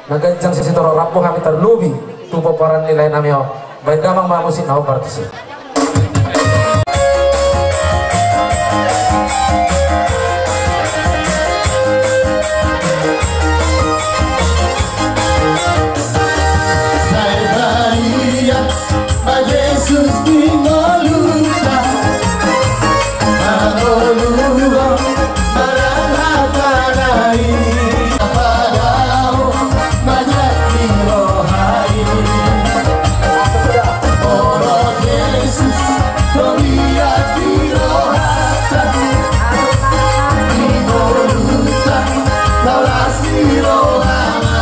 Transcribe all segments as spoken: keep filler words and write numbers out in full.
Na ganjang sitorop rambu hami tarlumobi tu pomparan ni lae nami on. Baen damang ma musik na hombar tusi. Sai badia ma Jesus di ngolunta. Mangolu ma marhata nai. Padao ma jat ni roha i. Olo Jesus, tomiat di rohanta. Di ngolunta, taulas di rohana.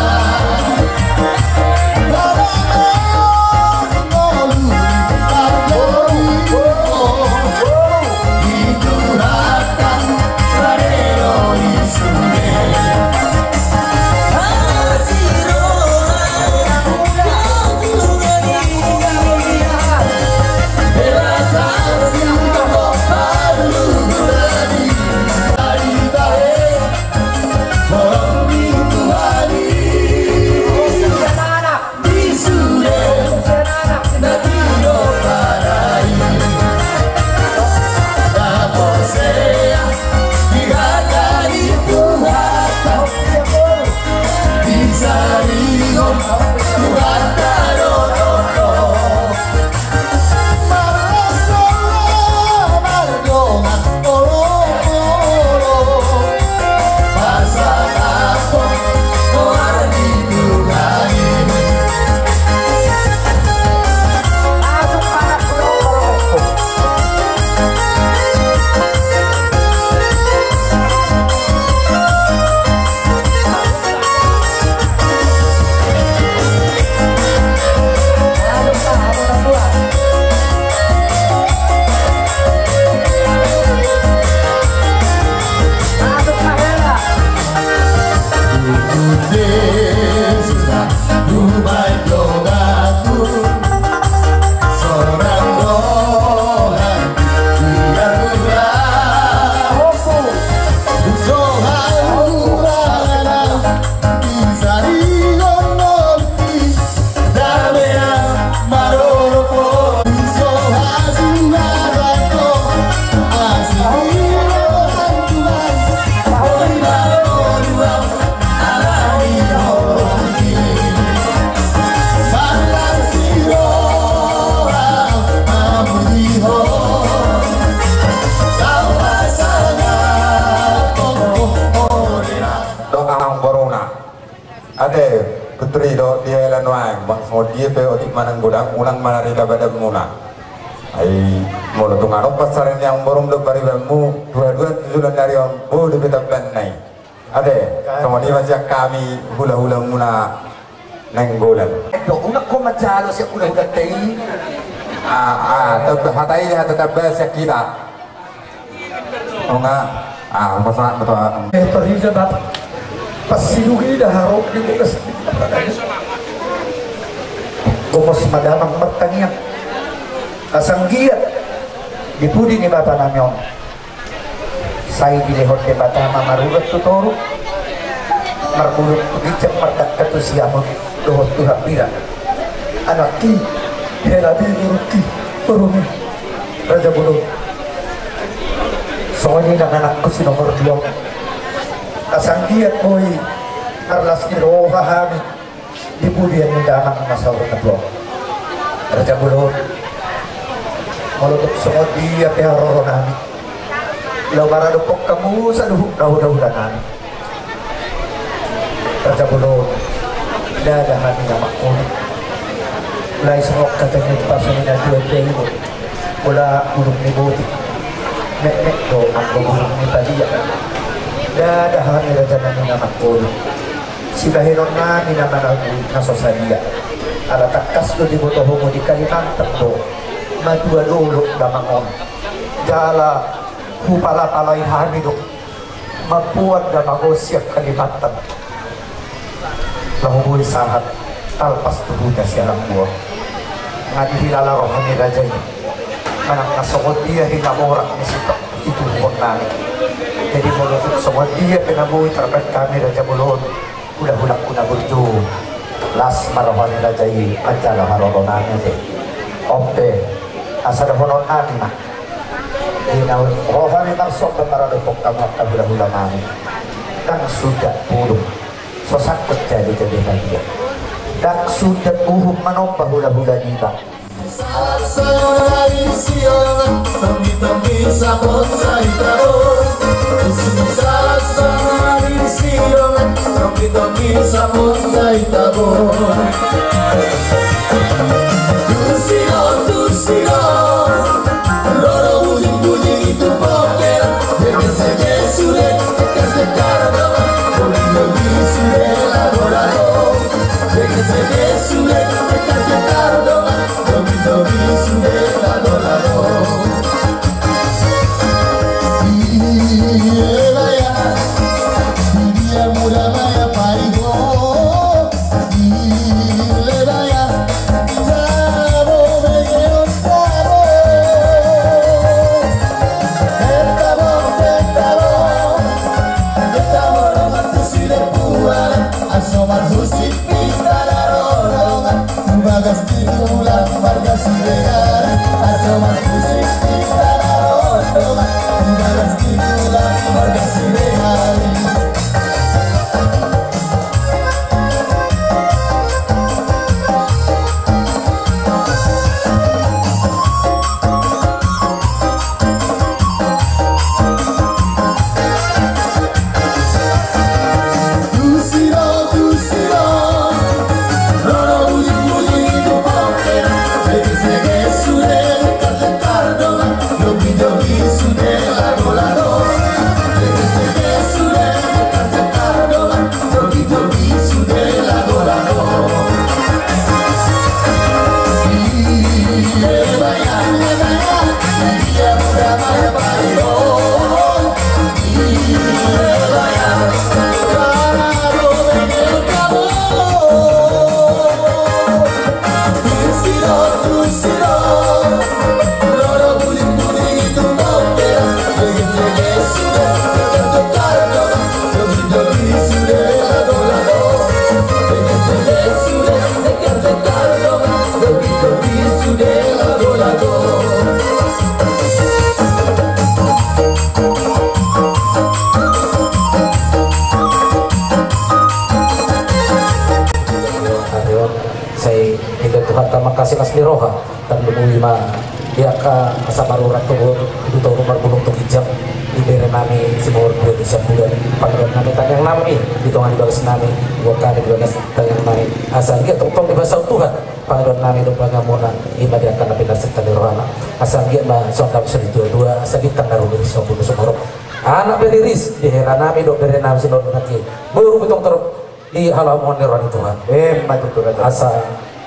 Dohot amang boruna. Ate, putri do dia ela nuaeng, bang songon dia pe otik manang godang, unang manarida badanmuna. Ai, molo tung adong pansarian ni amang borum dohot paribanmu, dua-dua tu joloan ni ari on, boi dope tambanna i. Ate, songon i ma sian hami hula-hulamuna Nainggolan. Edo, unang ho manjalo sian hula-hulanta i. Ah, ah, tamba, hata i, hata tamba sian hita. Nunga, ah, pasahat ma tu. Eh, torida bapa. Pasidung i da harok di bukas. Gomos ma damang martangiang. Asa anggiat di pudi ni bapa nami on. Sai dilehon Debata ma marurat tu toru, marguru tu ginjang, mardangka tu siamun dohot tu hambira. Anakki, hela be borungki, borungmi, Raja Bolon. Songon i nang anakku si nomor dua. Asa anggiat boi marlas ni roha hami di pudian ni damang na saur matua on. Raja Bolon, molo tung songon dia pe haroro nami, laho maradophon hamu saluhut na hula-hula nami. Raja Bolon, ndada hami na mangolu. Alai songon hata ni umpasa ni na tua-tua i do: Bola bulung ni botik, metmet do anggo bulung ni padia. Ndada hami raja nami na mangolu. Sibahenon nami na managu na so sadia. Ala tangkas do diboto hamu, di Kalimantan do matua dolok damang on. Jala hupala-palai hami do mamboan damang on sian Kalimantan, laho boi sahat talpas tu huta Sialamboa. Nga dihilala roha ni raja i manang na songon dia hinamorak ni situhukon nami. Jadi molo tung songon dia pe na boi tarbaen hami, Raja Bolon, hula-hulangku na burju, Las ma roha ni raja i manjalo haroro nami ate. On pe, asa dohonon nami ma. Di na ro hami marsomba maradophon hamu angka hulahula nami. Ndang suda pudung so sangkot jadi jadi bagian. Ndang suda uhum manomba hulahula niba. Sai pinda Tuhanta mangkasi las ni roha. Tarlumobi ma di angka asa marurat tu, tu toru marbulung tu ginjang, di bere nami Simahorbo di Sambudan, pangidoan nami tangiang nami di tonga ni bagas nami, buat kami di bagas tangiang nami. Asa anggiat tongtong dipasaut Tuhan pangidoan nami dohot pangidoan muna, i ma di angka na pinarsinta ni rohana. Asa anggiat ma songon dao soritua dua, asa bintang na rumiris songon bulan sumarok. Anak pe riris di hera nami dohot bere nami Simahorbo nangkin. Boru pe tongtong torop di halamongan ni roha ni Tuhan. Emma tutu raja. Asa,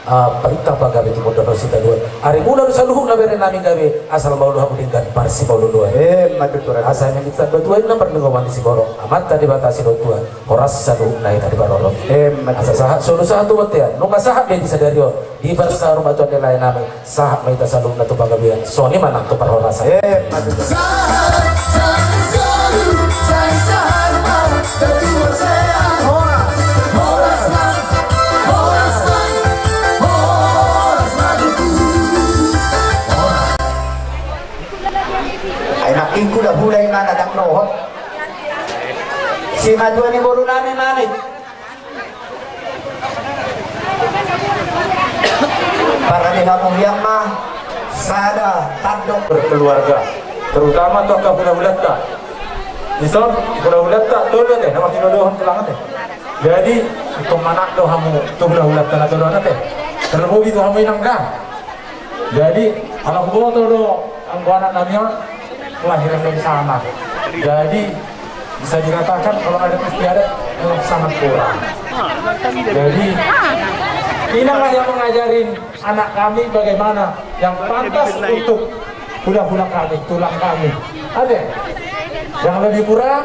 ah, paintang pagabe tumundalhon sitadoan. Ari mulak do saluhutna bere nami gabe, asal mauliate hamu denggan parsipaolooloan. Emma tutu raja. Asa nang di tambatua inna parlinggoman ni siborok. Amanta Debata Sidua Tuhan. Horas saluhutna hita diparorot. Emma tutu. Asa sahat solu sahat tu bontean. Nunga sahat be di sadari on. Di parsaurmatuaon ni lae nami. Sahat ma hita saluhutna tu panggabean, songon i ma nang tu parhorasan. Eh, sahat, sahat, sahat, sahat, sahat ma, sahat, sahat, horas, horas ma, horas ma, horas ma tutu. Ai nangkin hulahula i ma na ndang dohot. Simatua ni boru nami ma i. Parade hamulian ma sada tandok. Berkeluarga, terutama tu angka hulahulanta. Dison hulahulanta tolu ate, na martinodohon tulang ate. Jadi ingkon manat do hamu tu hulahulanta na tolu ate. Terlebih tu hamu inang da. Jadi ala huboto do anggo anak nami on, kelahiran dari sana. Jadi bisa dikatakan kalau adat istiadat memang sangat kurang. Jadi inanglah yang mengajarin anak kami bagaimana yang pantas untuk hulahula kami, tulang kami. Ada yang lebih kurang?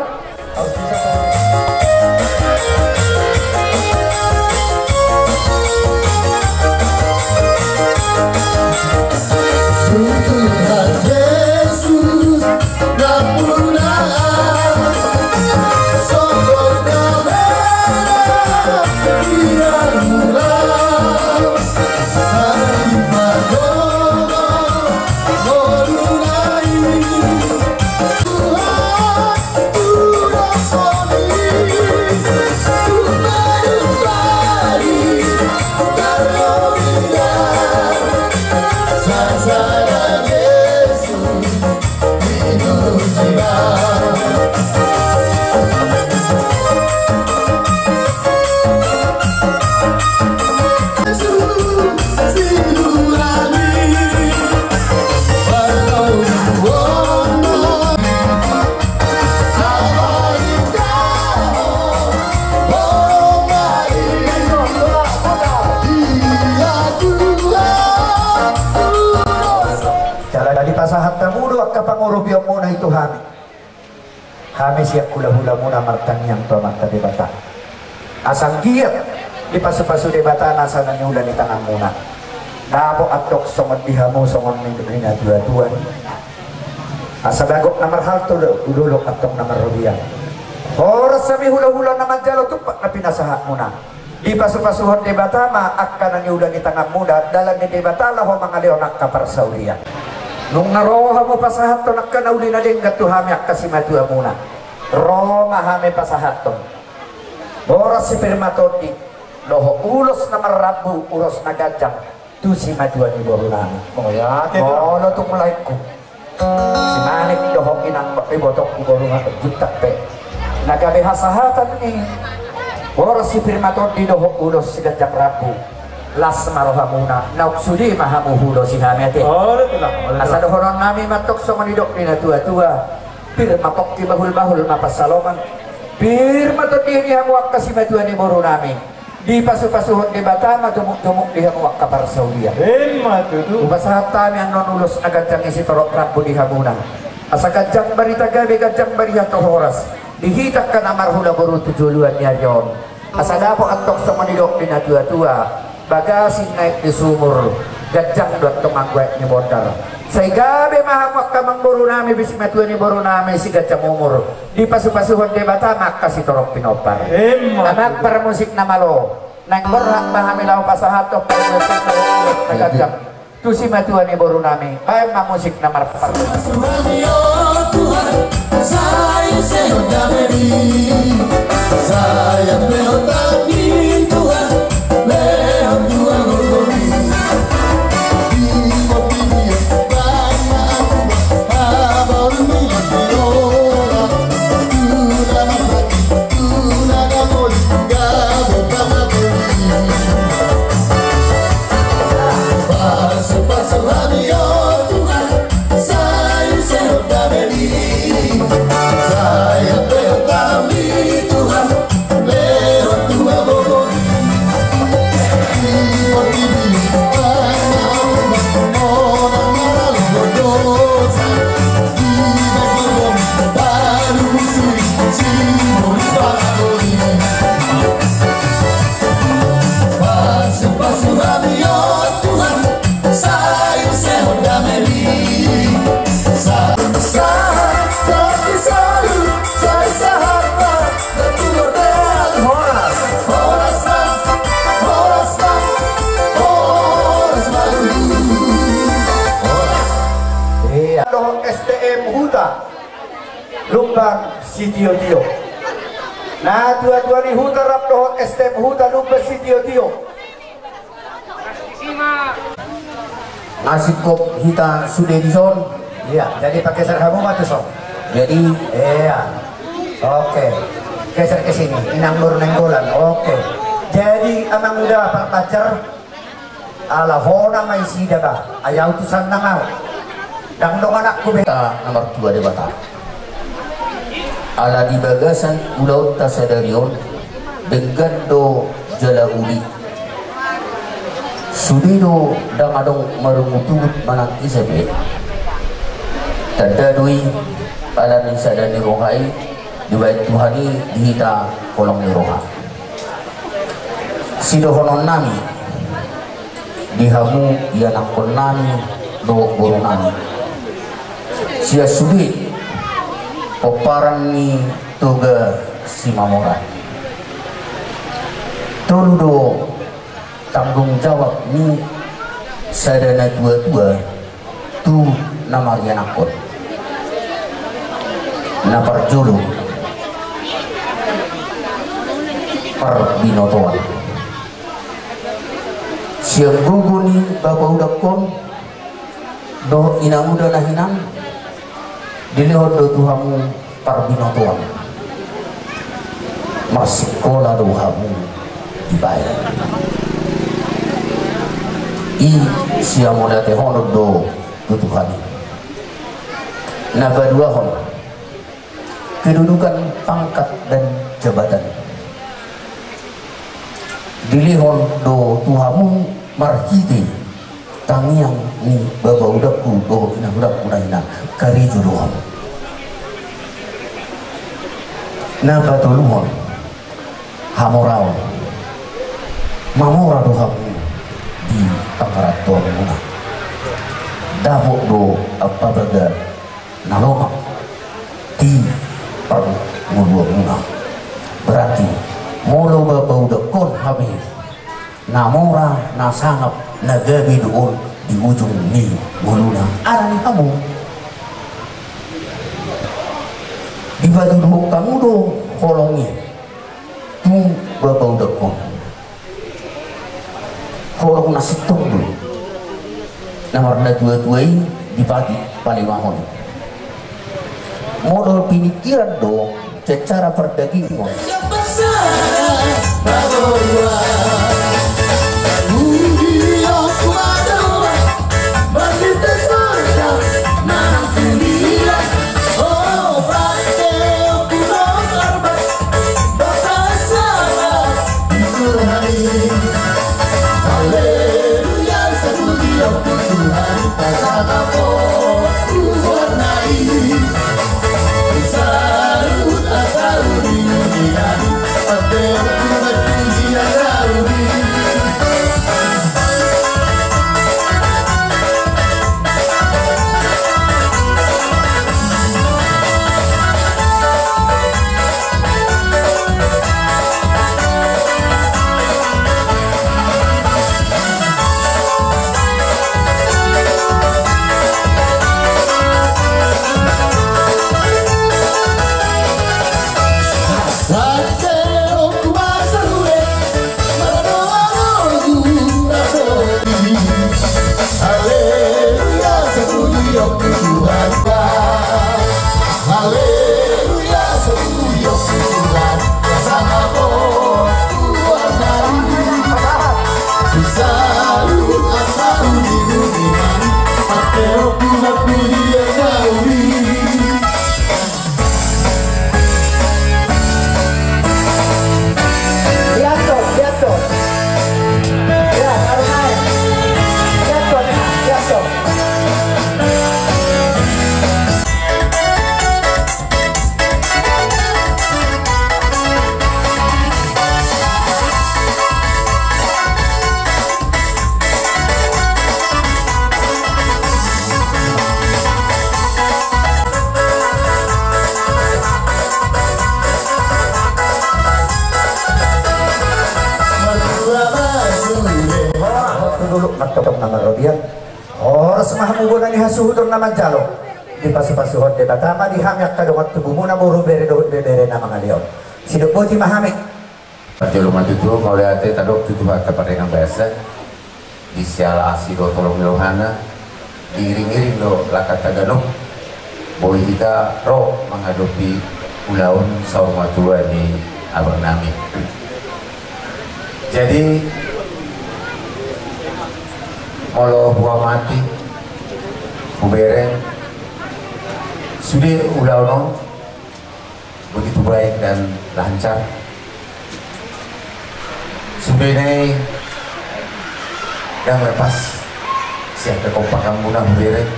Sian hulahulamuna martangiang tu Amanta Debata. Asa anggiat dipasupasu Debata nasa na niula ni tanganmuna. Dapot antong songon di hamu songon ni, ni natuatua. Asa dagok na marhalto do, dolok antong na marrobean. Horas hami hulahula na manjalo tumpak na pinasahatmuna. Dipasupasuhon Debata ma angka na niula ni tanganmuna, dalan ni Debata laho mangalehon angka parsaulian. Nunga ro hamu pasahathon angka na uli na denggan tu hami angka simatuamuna. Ro ma hami pasahathon boras si pir matondi dohot ulos na marrambu, ulos na ganjang tu simatua ni borunami. Molo tung laengku, si Manik dohot inang ibotongku, borunami Juntak pe, na gabe hasahatan ni boras si pir matondi dohot ulos si ganjang rambu, las ma rohamuna, naung sude ma hamu huulosi hami ate. Asa dohononnami ma antong songon nidok ni natuatua: Pir ma pongki, bahulbahul ma pansalongan, pir ma tondi ni hamu angka simatua ni borunami. Dipasupasuhon Debata ma jomukjomuk di hamu angka parsaulian. Emma tutu. Hupasahat hami annon ulos na ganjang i sitorop rambu di hamuna. Asa ganjang barita gabe, ganjang barita horas di hita angka na marhula boru tu joloan ni ari on. Asa dapot antong songon nidok ni natuatua: Bagasan na aek di sumur, ganjang do antong anggo aek ni bondar. Sai gabe ma hamu angka amangborunami, simatua ni borunami, siganjang umur. Dipasupasuhon Debata ma angka sitorop pinompar. Emma tutu. Amang parmusik na malo, naeng borhat ma hami laho pasahathon parmusik na ganjang tu simatua ni borunami. Baen ma musik na marpar. Dohot S T M Huta Lumban Sitiotio. Natuatua ni huta rap dohot S T M Huta Lumban Sitiotio. Nga singkop hita sude dison. Iya, jadi pageser hamu ma tuson. Jadi, iya. Oke. Geser ke sini. Inang Nur Nainggolan. Oke. Jadi, Amang Uda Parpajar, ala hona ma isida ba, ai au tusan nang au. Ndang dongananku be. Hita na martua Debata. Ala di bagasan ulaonta sadari on, denggan do jala uli. Sude do ndang adong marungutungut manang ise be. Tanda do i, ala ni sada ni roha i, dibaen Tuhan i di hita holong ni roha. Sidohononnami di hamu ianakkonnami dohot borunami, sian sude pomparan ni Toga Simamora. Tolu do tanggung jawab ni sada natuatua tu na marianakkon. Na parjolo, parbinotoan. Sian gogo ni bapaudangkon dohot inanguda na hinan, dilehon do tu hamu parbinotoan. Marsikola do hamu dibaen. I siamauliatehonon do tu Tuhan i. Na paduahon, kedudukan, pangkat, dan jabatan dilehon do tu hamu marhite tangiang ni bapaudangku dohot inanguda na hinan, karejo do hamu. Na patoluhon, hamoraon. Mamora do hamu di pangarantoanmuna. Dapot do ampabaga na lomak di parngoluanmuna. Berarti molo bapaudakkon hami na mora, na sangap, na gabe do on di ujung ni ngoluna. Alani hamu, dipatuduhon hamu do holong i tu bapaudakkon. Holong na sintong do na marnatuatua i dipatupalimahon. Modal pinikiran do secara pardagingon. Horas ma hamu bona ni hasuhuton na manjalo. Dipasupasuhon Debata ma di hami angka dongan tubumuna, boru, bere dohot ibebere na mangaleon. Sidok boti ma hami. Parjolo ma tutu mauliate tadok tu Tuhanta pardenggan basa. Di siala asi dohot holong ni rohana, diiringiring do langkanta ganup, boi hita ro mangadopi ulaon saur matua ni abangnami. Jadi molo huamati, hubereng, sude ulaon on begitu baik dan lancar. Sude nai ndang lepas sian kekompakanmuna, hubereng,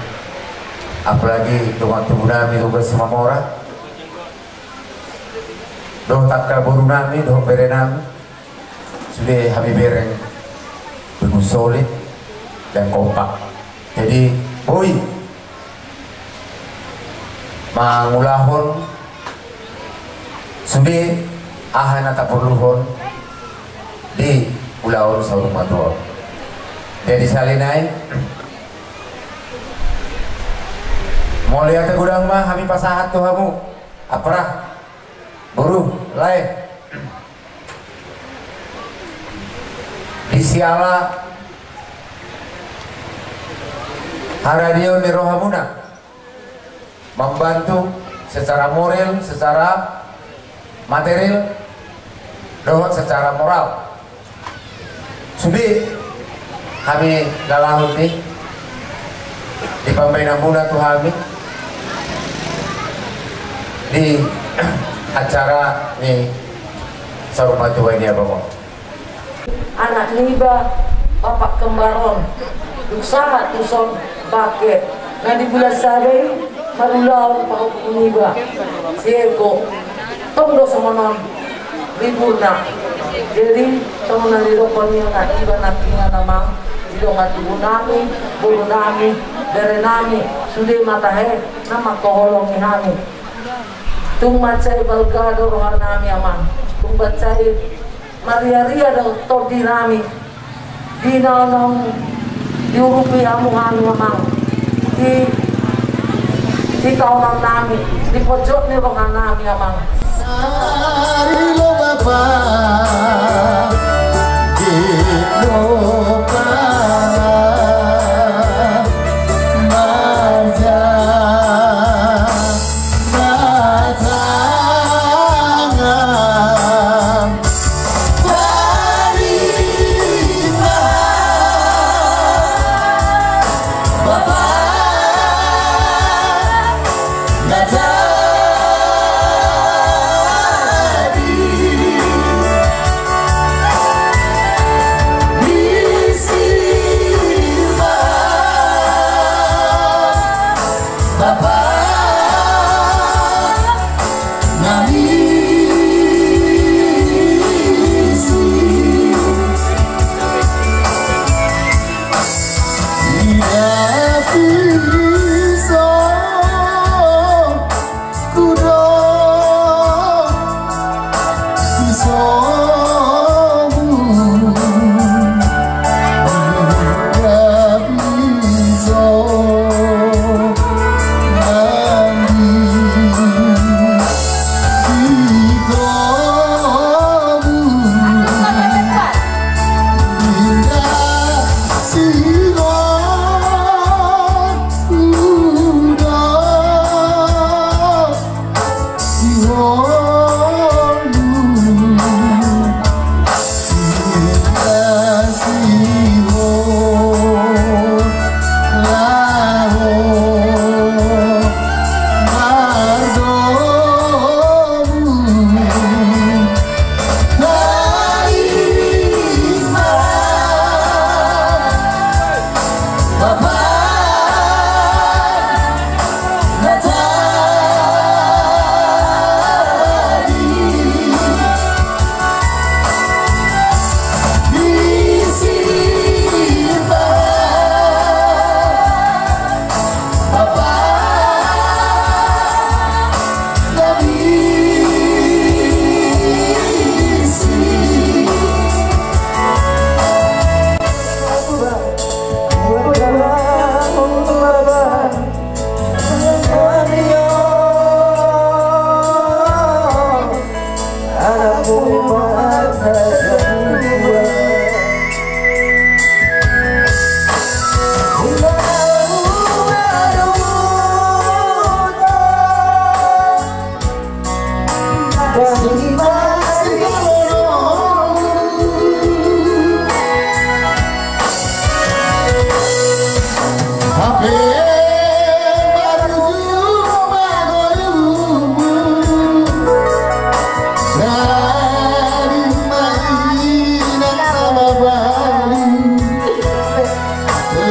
apalagi dongan tubunami Toga Simamora dohot angka borunami dohot berenami. Sude hami bereng begitu solid dan kompak. Jadi boi mangulahon sude aha na taporluhon di ulaon saur matua. Jadi sahali nai mauliate godang ma hami pasahat tu hamu, ampara, boru, lae. Di siala haradeon ni rohamuna mambantu secara moral, secara material, dohot secara moral. Sude hami lalahon i di pambaenanmuna tu hami di acara ni saur matua ni abang on. Anak niba, bapak kembar on, dung sahat tuson bangke na di bulan sada i, marulaon pahompu niba si Eko. Tong do songon on riburna. Jadi songon na didokkon ni na iba nangkiningan amang, di dongan tubu nami, boru nami, bere nami, sude ma tahe na mangkaholongi hami. Tung mansai balga do roha nami amang, tung mansai mariaria do tondi nami. Di na naung diurupi hamu hami amang, di, di taonan nami, di pojok ni roha nami amang. Ari lo bapa, di lo bapa, maja, maja. Bapa nami si ida piso kudo piso.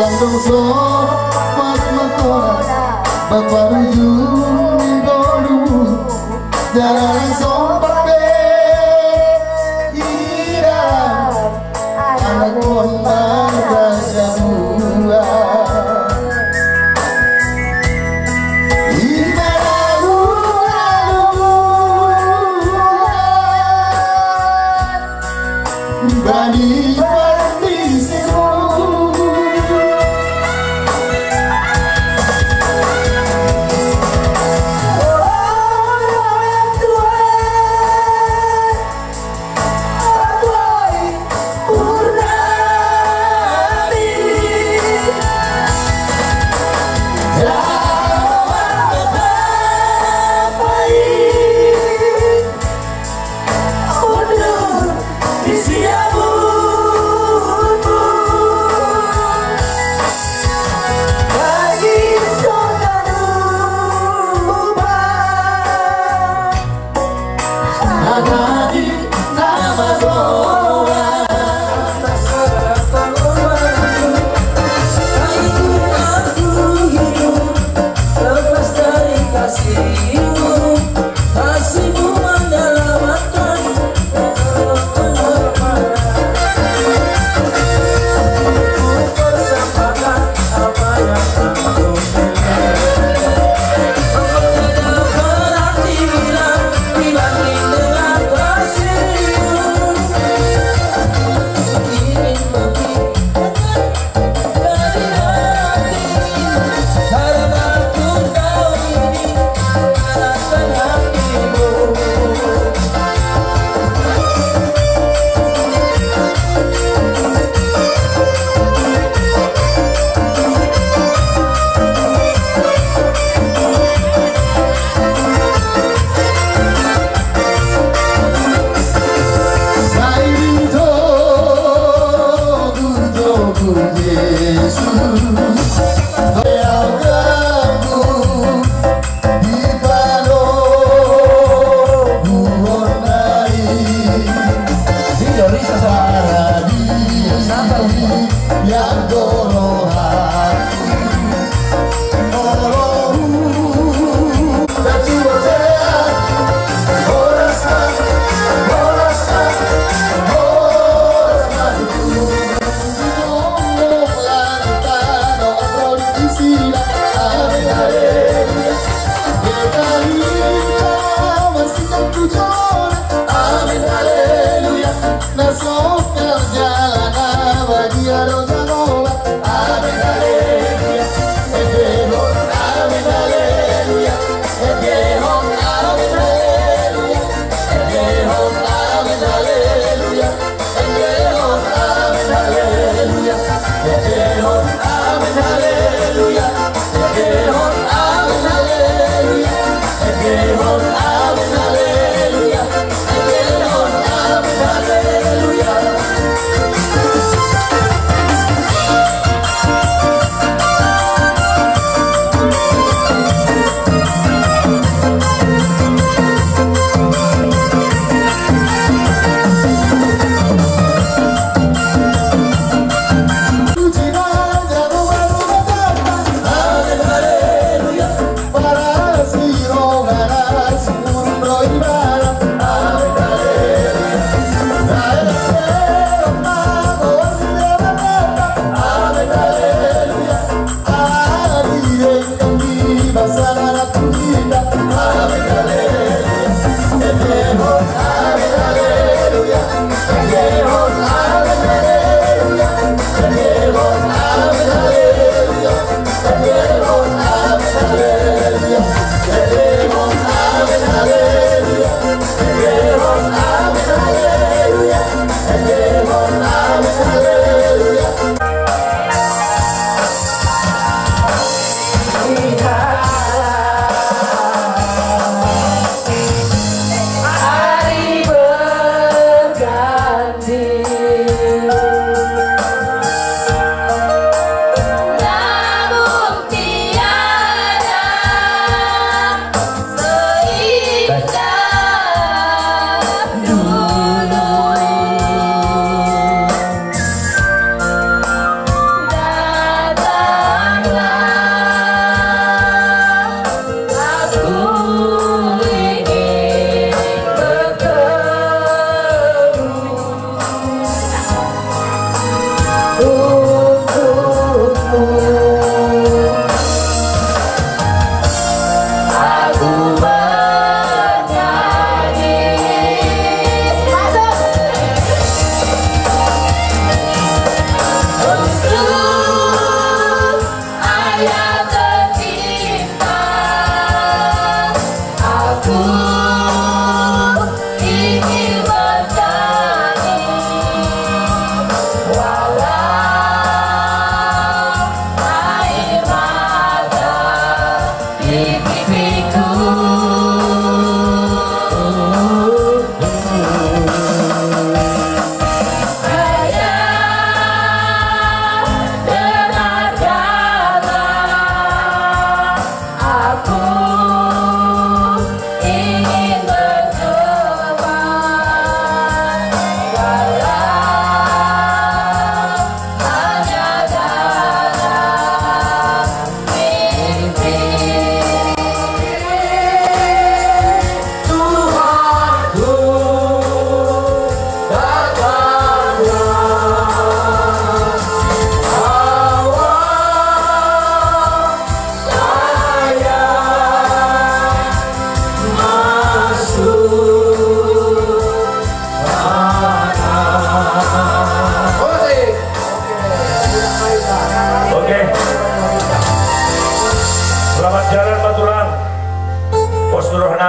Langdong so, mat matora, baparuju ni boru, jala sompat be, ida, anakkon marga Sabua. Ima lalu, lalu, bani parmisimu.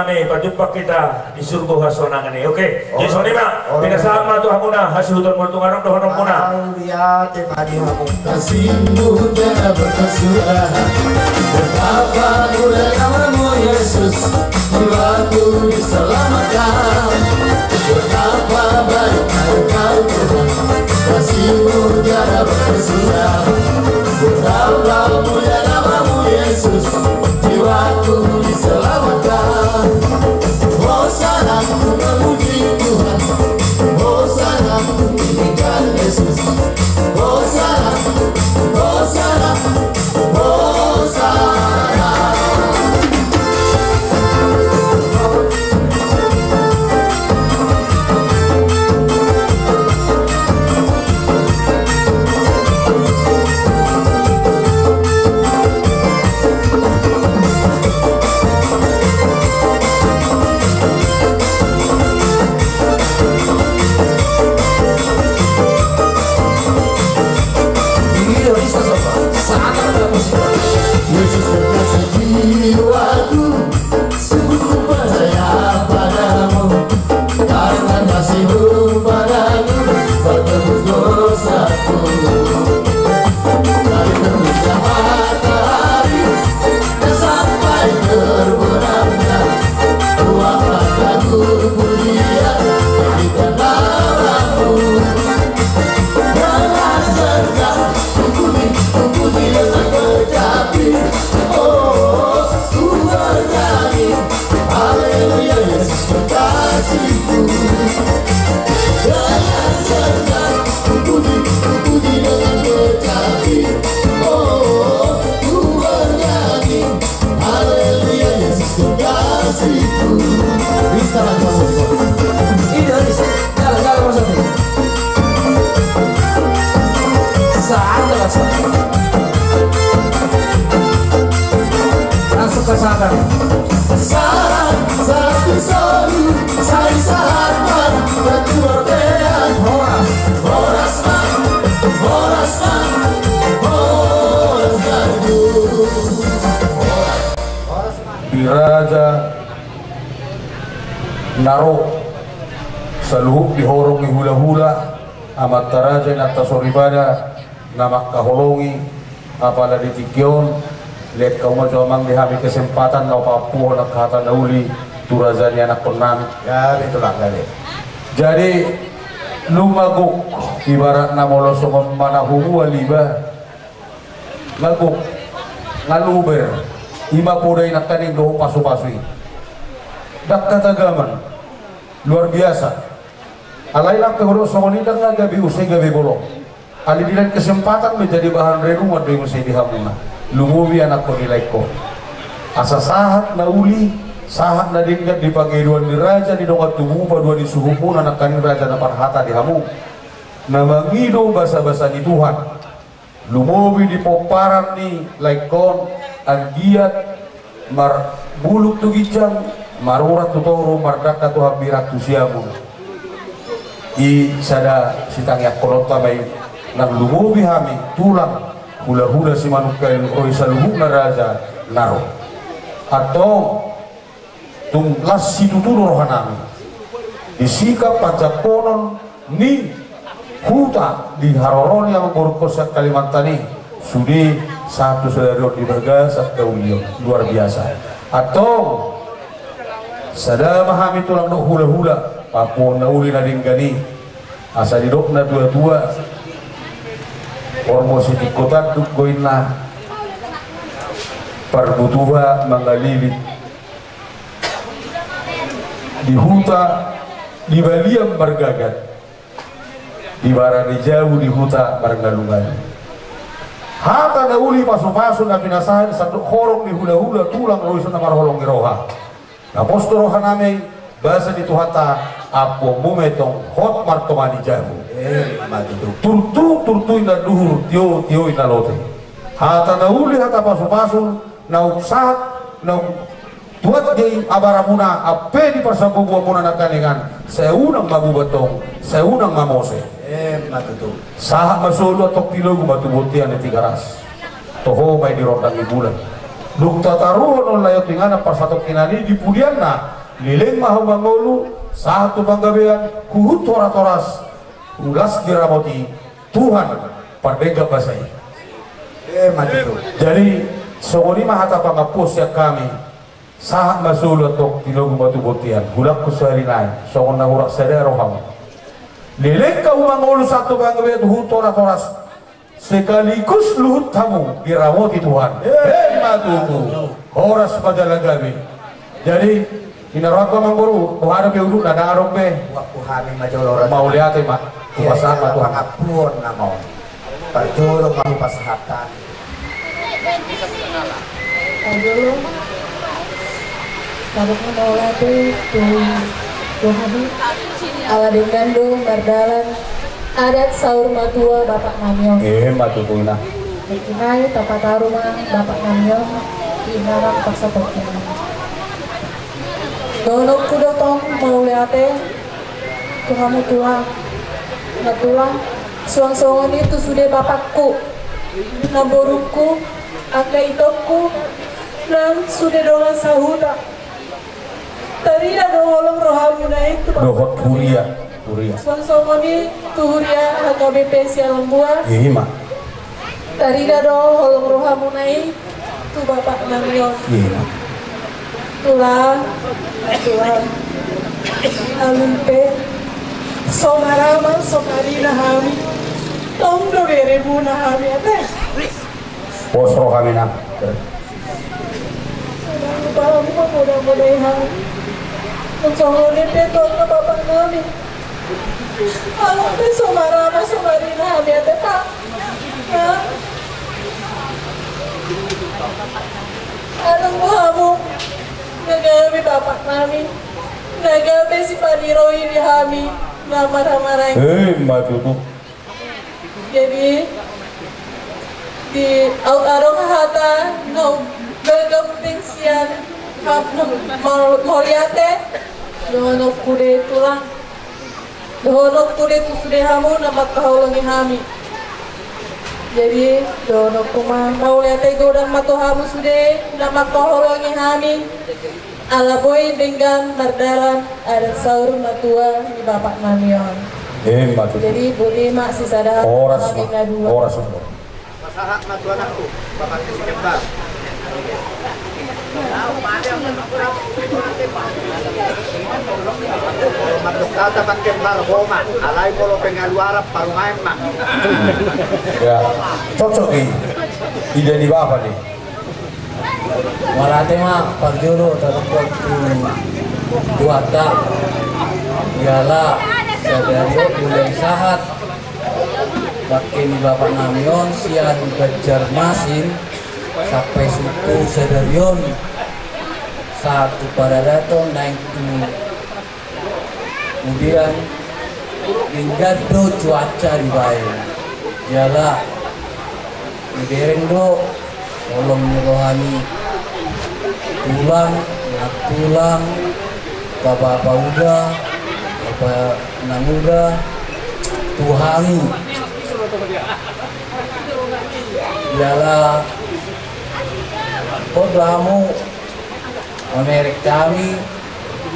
Nami, pajumpang hita di surgo hasonangan i. Oke, jadi songon i ma. Pinasahat ma tu hamuna hasuhuton molo tung adong dohononmuna. Mauliate ma di hamu. Kasihmu tiada berkesudahan. Betapa mulia nama-Mu, Yesus, jiwaku diselamatkan. Betapa baik Engkau, Tuhan, kasihmu tiada berkesudahan. Betapa mulia nama-Mu, Yesus, jiwaku diselamatkan. Hosana, memuji Tuhan. Hosana, tinggikan Yesus. Hosana, Hosana, Hosana. Yesus kekasih jiwaku, sungguh ku percaya padamu. Karena kasih-Mu padaku, telah tebus dosaku. Dari terbitnya matahari sampai terbenamnya, ku akan kagum pujian bagi nama-Mu. Dengan senang ku puji, ku puji dengan kecapi. Oh, ku bernyanyi, haleluya, Yesus kekasihku. Dengan senang ku puji, ku puji dengan kecapi. Oh, ku bernyanyi, haleluya, Yesus kekasihku. Bisa lah, Bang. Ini harus. Jalan, jalan, Mas Adi. Saat, Mas Adi. Langsung ke saat. Saat, saat di solu, sai saat, Bang. Ketua Dewan. Horas. Horas, Bang. Horas, Bang. Horas, Bang. Horas, Bang. Di raja na ro saluhut di horong ni hulahula, amanta raja, inanta soripada na mangkaholongi, apala di tingki on, lean hamu ma jo, Amang, di hami kesempatan na paampuhon angka hata na uli tu raja ni anakkonnami. Jadi, tulang, jadi. Jadi, nunga gok, ibaratna molo songon manahumua liba, nga gok, nga luber, i ma poda i nangkaning dohot pasupasu i. Ndang hatagaman, luar biasa. Alai lam pe hudok songon i, ndang na gabe use gabe bolon. Alai dilan kesempatan menjadi bahan renungan do i muse di hamuna. Lumobi anakkon ni laengkon. Asa sahat na uli, sahat na denggan di pangidoan ni raja, di dongan tubu, padua ni suhutmuna nangkaning raja na parhata di hamu, na mangido basabasa ni Tuhan. Lumobi di pomparan ni laengkon, anggiat marbulung tu ginjang, marurat tu toru, mardangka tu hambirang tu siamun. I sada sitangiangkononta ma i, nang lumobi hami tulang hulahula Simanungkalit, ro i saluhutna raja na ro. Antong, tung las situtu do rohanami di sikap panjangkonon ni huta di haroro ni amangborungkon sian Kalimantan i, sude sahat tu sadari on di bagasan haulion, luar biasa. Antong, sada ma hami tulang dohot hulahula, paampuhon na uli na denggan i, asa didok na tuatua, horbo sitingko tanduk do inna, parbutuha mangalilit. Di huta, di balian margagat, di bara ni jabu, di huta marngalungalu. Hata na uli pasupasu na pinasahat sandok horong ni hulahula tulang ro i sian na marholong ni roha. Na pos do rohanami, basa ni Tuhanta, ampuonmu ma i tong hot martonga ni jabu. Emma tutu. Turtu, turtu inna duhur, tio, tio inna lote. Hata na uli, hata pasupasu, naung sahat, naung tuat do i abaramuna, ampe di parsambubuanmuna nangkaningan, sai unang ma bubat tong, sai unang ma mose. Emma tutu. Sahat ma solu, antong tilogu ma tu bontean ni Tigaras. Toho ma i di rondang ni bulan. Dung tataruhon on lae tu inganan parsatongkinan i di pudianna, leleng ma hamu mangolu, sahat tu panggabean, huhut horas-horas, ulas diramoti Tuhan pardenggan basa i. Emma tutu. Jadi, songon i ma hata pangampu sian hami. Sahat ma solu antong, tinogu ma tu bontean, hulangkon sahali nai, songon na hurang sada rohamu. Leleng hamu mangolu sahat tu panggabean, huhut horas-horas, sekaligus luhut hamu diramoti Tuhan. Emma tutu. Horas ma jala gabe. Jadi, ina rohangku amangboru, boha do pe uluna, ndang adong be. Uap ku hami ma jolo raja. Mauliate ma. Ia, hupasahat ma ia, Tuhan. Pangampuon nama on. Parjolo ma hupasahat hami. Parjolo. Tadok ma mauliate tu Tuhan i. Ala denggan do mardalan adat saur matua bapak nami on. Emma tutu, ina. Nangkin i tapataru ma bapak nami on di inganan parsatongkinan. Dohononku do tong mauliate tu hamu tulang. Na tulang, suang songon i tu sude bapakku, namborungku, angka itongku, nang sude dongan sahuta. Tarida do holong rohamuna i tu bapak. Dohot huria, huria. Suang songon i tu huria H K B P Sialambua. Ima. Tarida do holong rohamuna i tu bapak nami on. Ima. Tulang, tulang. Alum pe so marama so marina hami. Tong do beremuna hami ate. Pos rohamuna. Tulang, tulang, pamoda-modai hami. Songon i pe tu angka bapak nami. Alum pe so marama so marina hami ate, Pak. Adong do hamu na gabe bapak nami, na gabe sipaniroi di hami na marhamaranggi. Emma tutu. Jadi, di au adong hata na gabe penting sian hap na mauliate dohononku do i tulang. Dohononku do i tu sude hamu na mangkaholongi hami. Jadi, dohononku ma mauliate godang ma tu hamu sude na mangkaholongi hami. Ala boi denggan mardalan adat saur matua ni bapak nami on. Emma tutu. Jadi, boti ma sisada hami na dua. Horas ma. Pasahat ma tu anakku, bapak ni si kembar. Molo mandok hata bang kembar, ho ma, alai molo pengaluaran parumaen ma. Ya, cocok i. Ida ni bapak ni. Mauliate ma parjolo tadok tu Tuhanta. Jala sadari on mulai sahat bangke ni bapak nami on sian Banjarmasin sampai tu sadari on, sahat tu paradaton naeng tu udian, denggan do cuaca dibaen. Jala dibereng do holong ni rohani tulang, nantulang, bapa pauda, bapa nanguda tu hami. Jala on do hamu mamereng hami,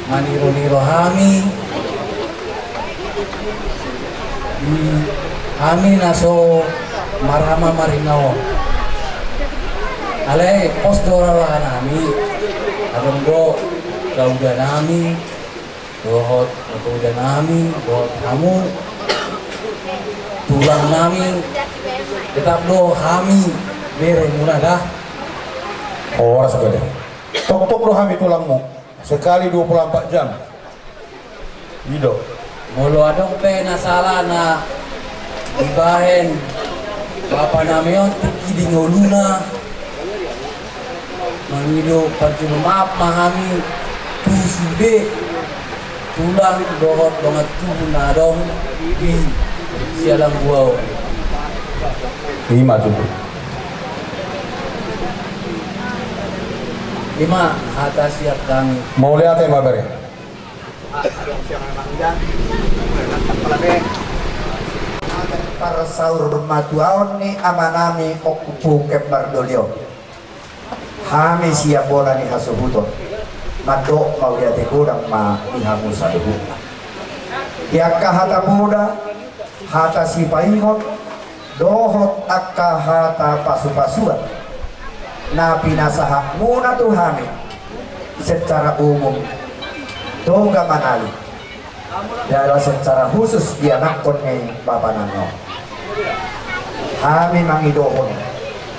maniro-niro hami. Hmm, hami na so marama marina on. Alai pos do roha nami, adong do dauda nami, dohot dauda nami, dohot hamu tulang nami, tetap do hami beremuna da. Horas gale. Tongtong do hami tulangmu. Sekali dua puluh empat jam. I do. Molo adong pe na sala na dibaen bapa nami on tingki di ngoluna, mangido parjolo maaf ma hami tu sude tulang dohot dongan tubu na adong di Sialambua on. Ima tutu. Ima hata sian hami. Mauliate ma bere. Parsaur matuaon ni amanami Ompu Kembar Doli on. Hami sian bona ni hasuhuton, mandok mauliate godang ma di hamu saluhutna. Di angka hata poda, hata sipaingot, dohot angka hata pasupasuan na pinasahatmuna tu hami secara umum, Toga Manali, jala secara khusus di anakkon ni bapa nami on. Hami mangidohon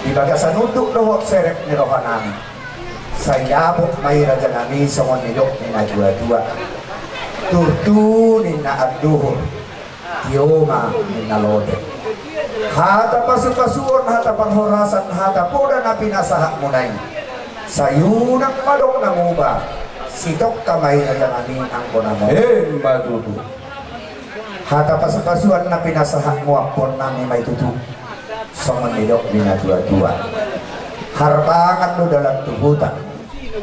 di bagasan unduk dohot serep ni roha nami, sai dapot ma i raja nami songon nidok ni natuatua. Turtu ninna anduhur, tio ma ninna lote. Hata pasupasuon, hata parhorasan, hata poda na pinasahatmuna i, sai unang ma adong na muba, sitongka ma i raja nami anggo na mauliate. Emma tutu. Hata pasupasuan na pinasahatmu ampuon nami ma i tutu, songon nidok ni natuatua. Harpangan do dalan tu huta,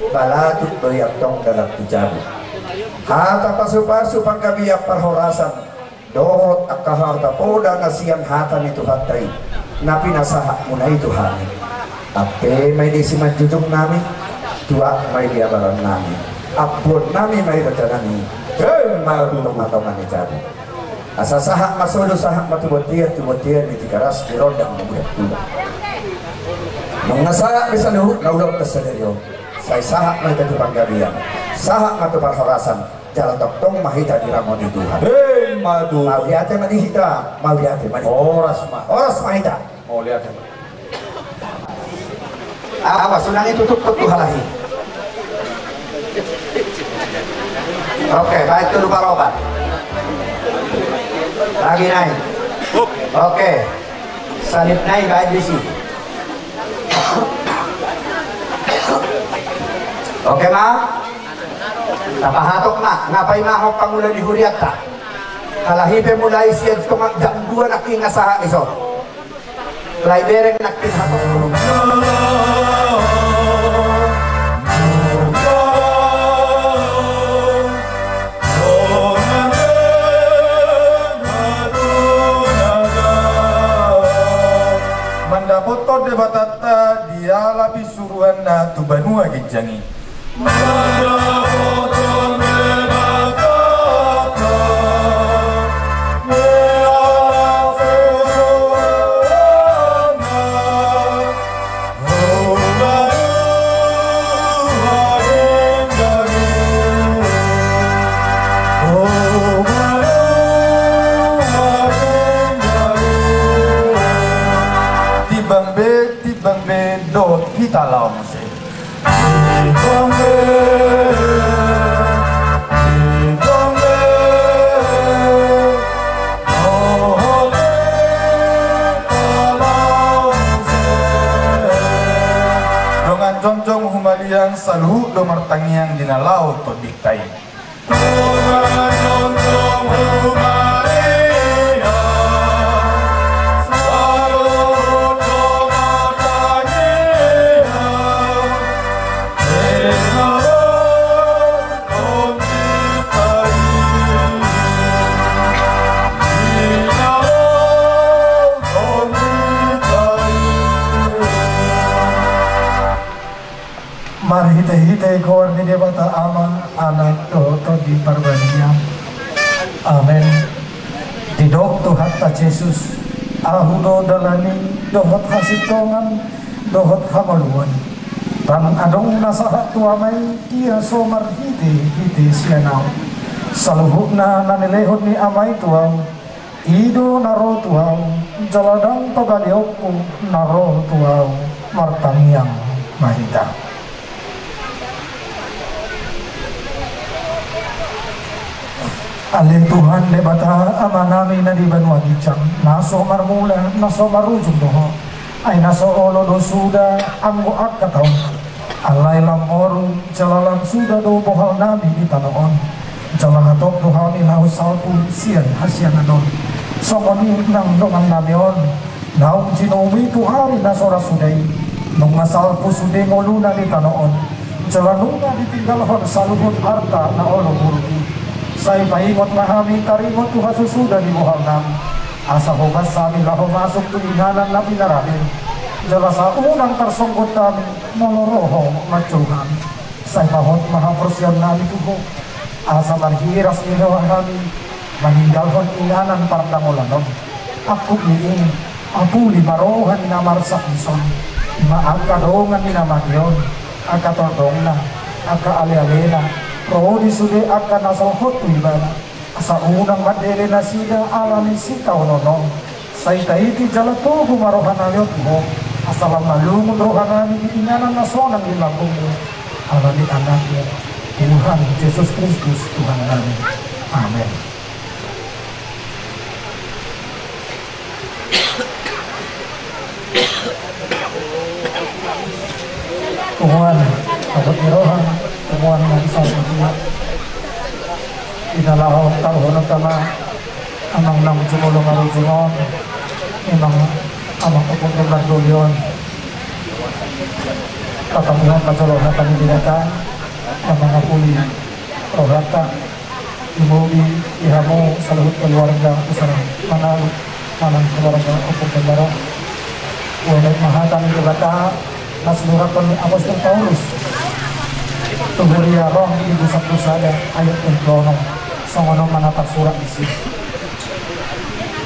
balatuk do i antong dalan tu jabu. Hata pasupasu, panggabean, parhorasan, dohot angka harta poda na sian hata ni Tuhanta i, na pinasahatmuna i tu hami, ampe ma i di simanjujung nami, tuak ma i di abaran nami, ampuon nami ma i raja nami, emma tutu, tongatonga ni jabu. Asa sahat ma solu, sahat ma tu bontean, tu bontean ni Tigaras, di rondang na bulat tuba. Nunga sahat be saluhutna ulaonta sadari on, sai sahat ma hita tu panggabean, sahat ma tu parhorasan, jala tongtong ma hita diramoti Tuhan. Emma tutu. Mauliate ma di hita, mauliate ma di hita. Horas ma. Horas ma hita. Mauliate ma. Awas, unang ditutup tu halahi. Oke, baen tolu paropat. Lagi nai. Oke. Salib nai baen disi. Oke ma. Tapahatop ma, nga paima hon pangula ni hurianta. Halahi pe mulai sian tonga jam dua nangkin nga sahat dison. Lae bereng nangkin hatop. Mandapothon Debatanta dialap i suruanna tu banua ginjang i. Timbang be, timbang be, dohot hita laho muse. Dongan jongjong humaliang, saluhut do martangiang di na laho tondinta i. Marhitehite goar ni Debata Ama, Anak dohot Tondi Parbadia. Amen. Didok Tuhanta Jesus, Ahu do dalan i, dohot hasintongan, dohot hangoluan. Ndang adong na sahat tu Ama i, ia so marhitehite sian Ahu. Saluhutna na nilehon ni Ama i tu Ahu, i do na ro tu Ahu, jala ndang pabaleonku na ro tu Ahu. Martangiang ma hita. Ale Tuhan Debata Amanami na di banua ginjang, na so marmula, na so marujung do Ho. Ai na so olo do suda anggo angka taon. Alai lam moru, jala lam suda do bohalnami di tano on. Jala hatop do hami laho salpu sian hasiangan on. Songon i nang dongannami on, naung jinoumu i tu ari na so ra suda i, nunga salpu sude ngoluna di tano on. Jala nunga ditinggalhon saluhut arta na olo buruk i. Sai paingot ma hami taringot tu hasusuda ni bohalnami. Asa hobas hami laho masuk tu inganan na pinarade. Jala sai unang tarsonggot hami molo ro Ho manjou hami. Sai pahot ma haporseaon nami tu Ho, asa marhiras ni roha hami maninggalhon inganan pardamolan on. Angkup ni i, apuli ma roha ni na marsak dison, i ma angka dongan ni na mate on, angka tondongna, angka alealena, ro di sude angka na solhot tu ibana. Asa unang mandele nasida ala ni sitaonon on. Sai taiti jala togu ma roha nami on tu Ho, asa lam na lungun roha nami di inganan na sonang di lambungMu, ala ni AnakMu, Tuhan Jesus Kristus, Tuhan nami. Amen. Punguan, angkup ni roha, punguan na di samping dia. Di na laho taruhononta ma amang naung jumolo marujung on, amang, amang Ompung Kembar doli on. Patamuhon ma jolo hata ni Debata, na mangapuli rohanta. Lumobi di hamu saluhut keluarga besar Manalu manang keluarga Ompung Kembar on. Huanek ma hata ni Debata na sinurathon ni apostel Paulus tu huria Rom, bindu sampulu sada, ayat dua pulu onom. Songon on ma na tarsurat disi.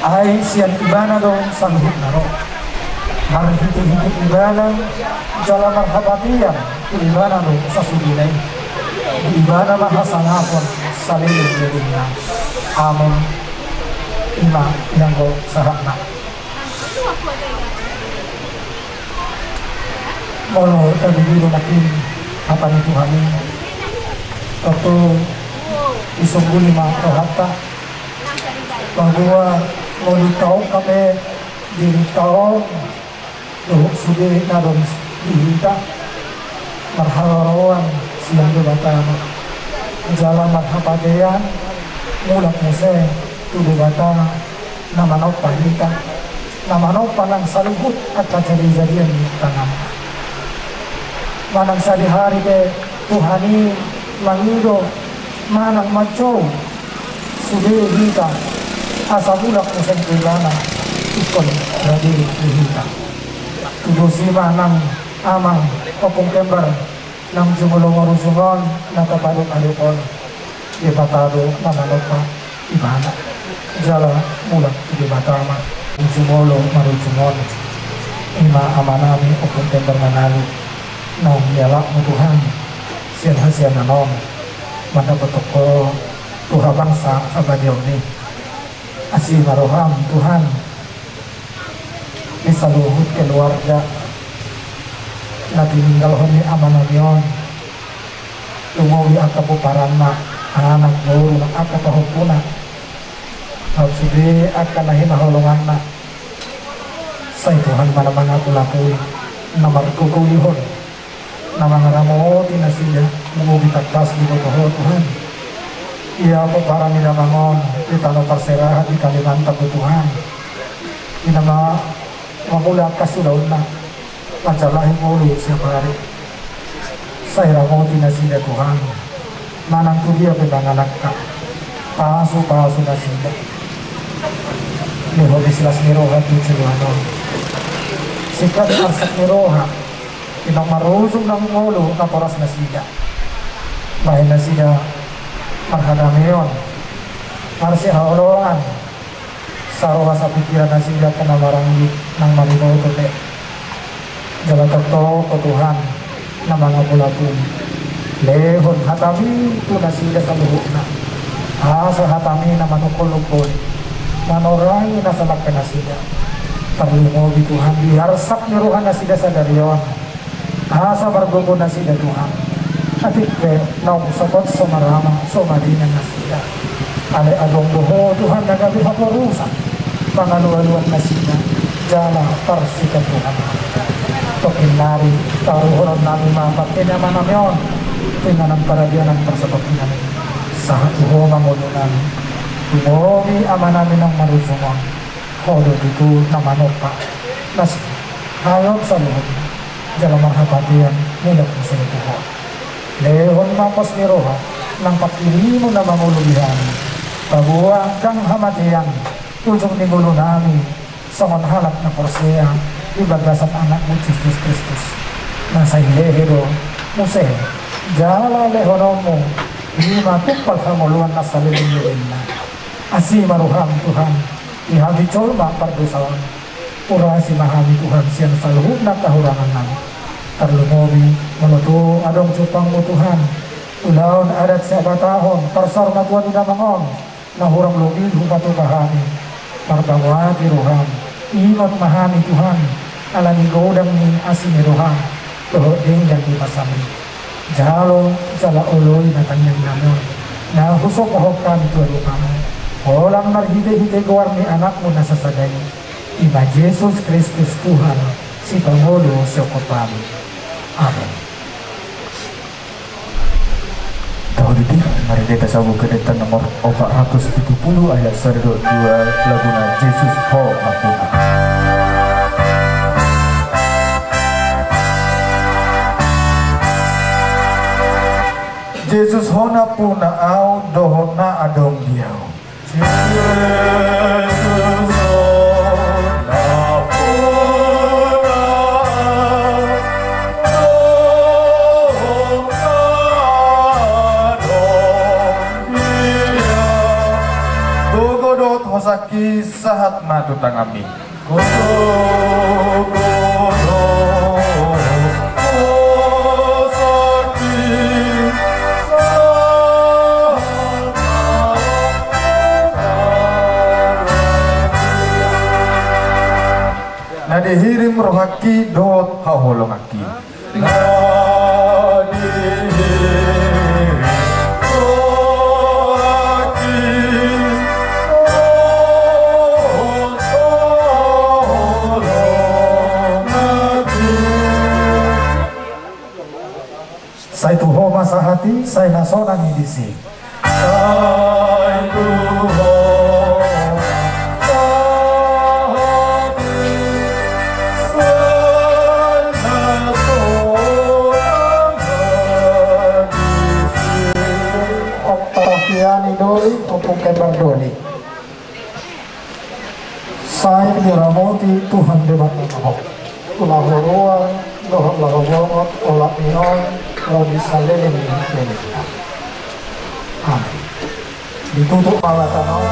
Ai sian Ibana do saluhutna ro. Marhitehite Ibana jala marhapatean tu Ibana do sasudena i. Di Ibana ma hasangapon saleleng ni lelengna. Amen. I ma ianggo sahatna. Molo tabibi do nangkin hata ni Tuhan i, tontu disungguli ma rohanta. Bahwa molo taungkap dirinta on dohot sude na adong di hita, marharoroan sian Debata ma, jala marhapatean mulak muse tu Debata na manompa hita, na manompa nang saluhut angka jadejadejad ni tanganna. Manang sadihari pe Tuhan i mangido manang manjou sude hita asa mulak muse tu Ibana ingkon rade tu hita. Tudosi ma nang amang Ompung Kembar naung jumolo marujung on na tapaadop-adop on. Debata do na manompa ibana. Jala mulak tu Debata ma. Jumolo marujung on, i ma amanami Ompung Kembar Manalu, naung nialapmu Tuhan sian hasianan on mandapothon ho tu habangsa habadiaon i. Asi ma roham Tuhan di saluhut keluarga na tininggalhon ni amanami on. Lumobi angka pomparanna, anak boru nang angka pahompuna, laos sude angka na hinaholonganna. Sai Tuhan ma na mangapulapuli, na margogoihon, na mangaramoti nasida. Lumobi tangkas diboto ho Tuhan. Ia pomparan ni damang on di tano parserahan di Kalimantan do Tuhan, di na ma-, mangula angka siulaonna manjalahi ngolu siap ari. Sai ramoti nasida Tuhan, manang tu dia pe mangalangka, pasupasu nasida. Lehon ni silas ni roha tu joloan on, singkat ni arsak ni roha di na marujung nang ngolu naporas nasida. Bahen nasida marhadameon, marsihaholongan, saroha sapikiran nasida pe na maranggi nang marinoto pe. Jala tongtong ho Tuhan na mangapulapuli, lehon hatami tu nasida saluhutna, asa hatami na manungkol-nungkol, manorangi na salangka nasida. Tarlumobi Tuhan di arsak ni roha nasida sadari on, asa margogo nasida Tuhan. Atik pe naung sogot so marama so madina nasida, alai adong do ho Tuhan na gabe haporusan pangalualuan nasida jala parsitontuhan. Tongkin nari taruhonon nami ma pangke ni amanami on tu inganan paradianan parsabaktian i. Sahat tu ho ma ngolunami. Lumobi amanami naung marujung on, ho do tutu na manompa nasida. Hayon saluhutna jala marhapatean mulak muse tu ho. Lehon ma pos ni roha nang pangkirimon na mangolu di hami, paboa ndang hamatean ujung ni ngolunami songon halak na porsea di bagasan Anakmu Jesus Kristus, na sai hehe do muse, jala lehononmu i ma tumpal hangoluan na saleleng ni lelengna. Asi ma roham Tuhan, di hami jolma pardosa on. Urasi ma hami Tuhan sian saluhutna kahurangan nami. Tarlumobi molo tung adong jumpangmu Tuhan, ulaon adat siabatahon, parsaor ma Tuhan di damang on, na hurang lobi hupatupa hami. Marbangun hati roham, ingot ma hami Tuhan, ala ni godang ni asi ni roham dohot denggan ni basam i. Jalo jala oloi na tangiang nami on, na husopohon hami tu adopanmu, holan marhitehite goar ni Anakmu na sasada i, i ma Jesus Kristus Tuhan, Sipangolu siongkop hami. Amen. Tahu diti, mari kita sambung ke deta nomor opat ratus tujuh puluh ayat sada dohot dua, laguna Jesus Ho Nampuna. Jesus Ho Nampuna au dohot na adong di au. Gogo dohot hosaki sahat ma tu tanganmi. Na dihirim rohangki dohot haholonganki. Sai tu ho ma sahat i, sai na sonang i disi. Ompung Kembar Doli. Sai diramoti Tuhan Debata ma ho. Laho ruar dohot laho bongot olat ni on ro di saleleng ni lelengna. Amen. Ditutup ma mata na on.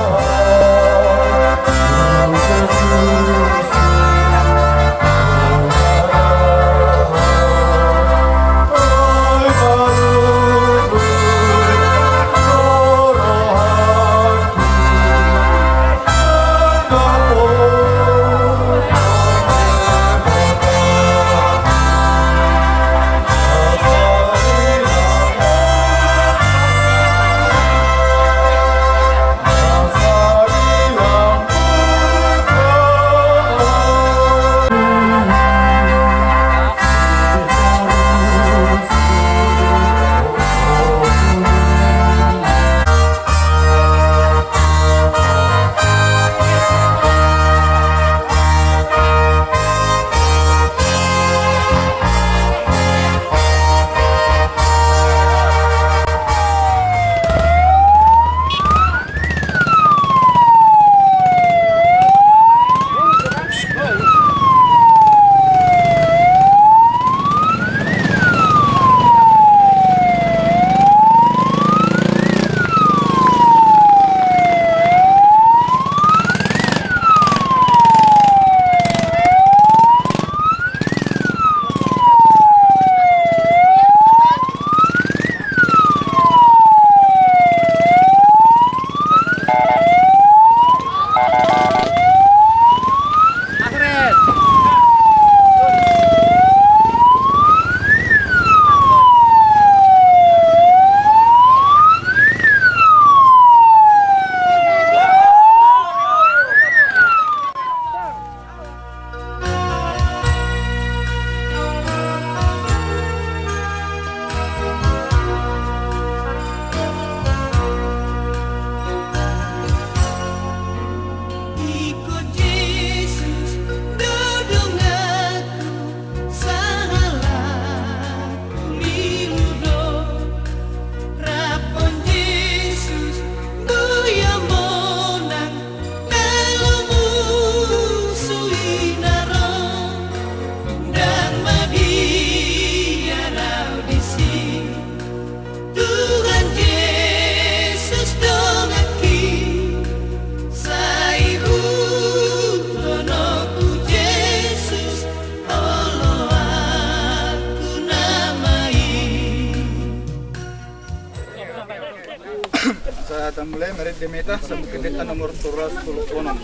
Marende ma hita, Salm nomor saratus tolu pulu onom.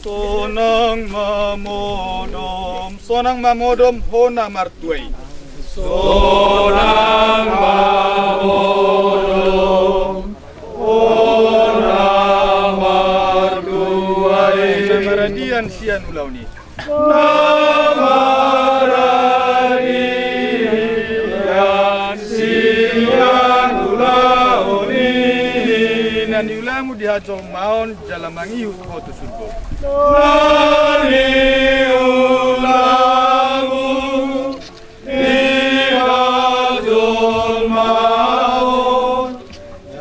Sonang ma modom, sonang ma modom, hona martua i. Sonang ma modom, hona martua i. Sai maradian sian ulaon i. Na maradian sian ulaon i. Na niulamu di hajolmaon jala mangihut ho tu surgo. Na niulamu di hajolmaon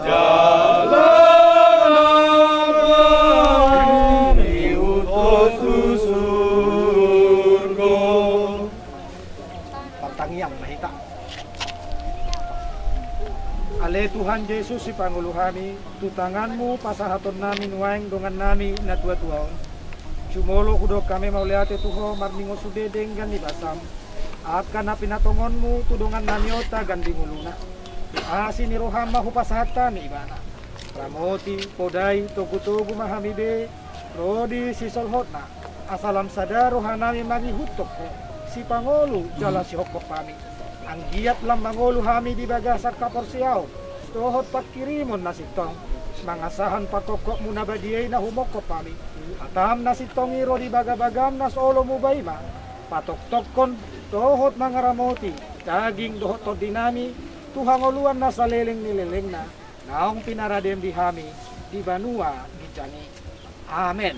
jala mangihut ho tu surgo. Martangiang ma hita. Ale Tuhan Jesus, sipangolu hami, tu tanganmu pasahatonnami nuaeng dongannami na tuatua on. Jumolo hudok hami mauliate tu ho marningot sude denggan ni basam. Angka na pinatongonmu tu dongannami on tagan di ngoluna. Asi ni roham ma hupasahat hami ibana. Ramoti, podai, togutogu ma hami be, ro di sisolhotna. Asa lam sada rohanami mangihuthon ho, sipangolu jala sihophop hami. Anggiat lam mangolu hami di bagasan haporseaon dohot pangkirimon na sintong, mangasahon panghophopmu na badia i na humophop hami. Hatam na sintong i ro di bagabagam na so olo muba i ma patoktokhon dohot mangaramoti daging dohot tondinami tu hangoluan na saleleng ni lelengna, naung pinaradeam di hami di banua ginjang i. Amen.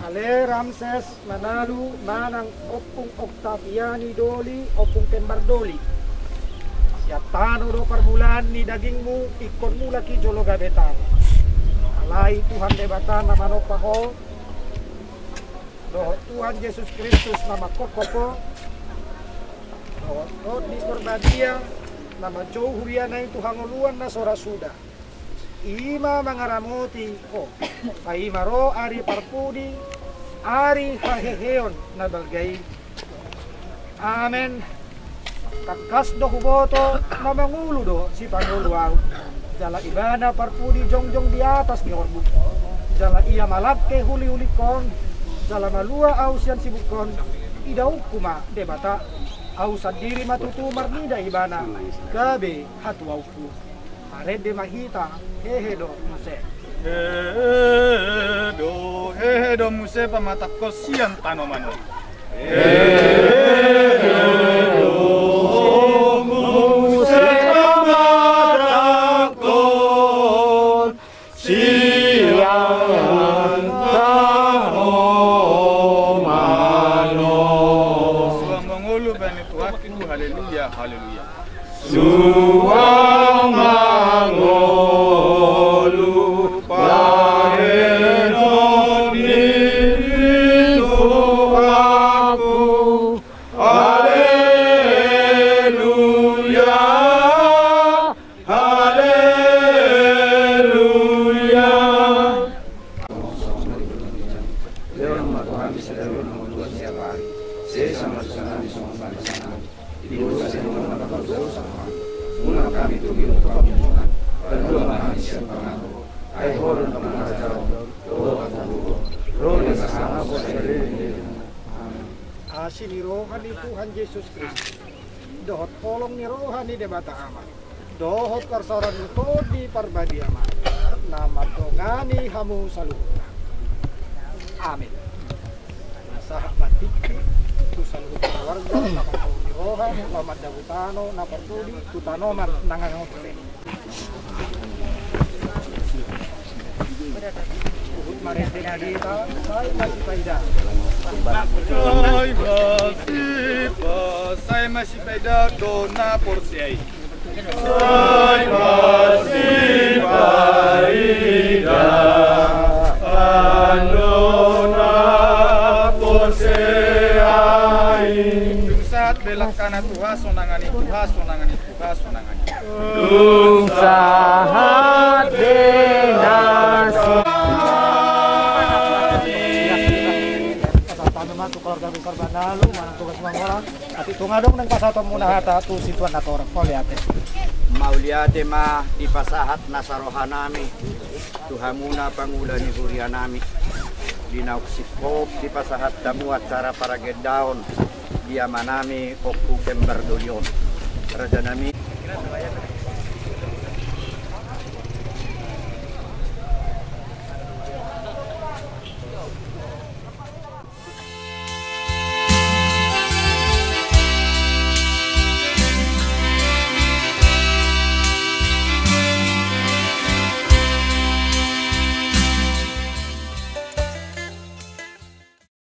Ale Ramses Manalu manang Ompung Oktaviani Doli, Ompung Pembar Doli. Sian tano do parmulaan ni dagingmu, ingkon mulak i jolo gabe tano. Alai Tuhan Debata na manompa ho, dohot Tuhan Jesus Kristus na manghophop ho, dohot Tondi Porbadia na manjou huria na i tu hangoluan na so ra suda, i ma mangaramoti ho paima ro ari parpudi, ari haheheon na balga i. Amen. Tangkas do huboto na mangolu do sipangolu ahu. Jala ibana parpudi jongjong di atas ni horbo. Jala ia malangke huliulingkon, jala malua ahu sian sibukon. Idaonku ma Debata, ahu sandiri ma tutu marnida ibana gabe hatuaonku. Marende ma hita, hehe do muse. Hehe do, hehe do muse pamatangkon sian tanoman on. Hehe do muse pamatangkon sian tanoman on. Suang mangolu bahen ni Tuhanku, haleluya, haleluya. Suang mangolu bahenon ni Tuhanku. Haleluya, haleluya. Sesa ma dosanami songon panesanami di dosa ni angka na pardosa dosa. Unang hami togihon tu pangunjunan, palua ma hami sian pangago. Ai Ho do na mangarajahon, dohot hagogoon, dohot hasahaton. Amen. Asi ni roha ni Tuhan Jesus Kristus, dohot holong ni roha ni Debata Ama, dohot parsaoran ni Tondi Parbadia ma na mandongani hamu saluhutna. Amin. Sahat ma tingki tu saluhut keluarga, na mangolu ni roha, laho mandabu tano na parpudi tu tanoman na ngangon. Huhut marende ma hita, sai masipaida. Sai masipa-, sai masipaida do na porsea i. Sai masipaida do na porsea i. Dung sahat be langkana tu hasonangan i, tu hasonangan i, tu hasonangan i. Dung sahat be na. Pasahat hami ma tu keluarga Parbanalu manang tugas mangola. Atik tung adong nang pasahaton muna hata tu situan na torop. Mauliate. Mauliate ma dipasahat nasa rohanami tu hamuna pangula ni hurianami. Di naung singkop dipasahat hamu acara paragendaon di amanami Ompu Kembar Dolion. Rajanami.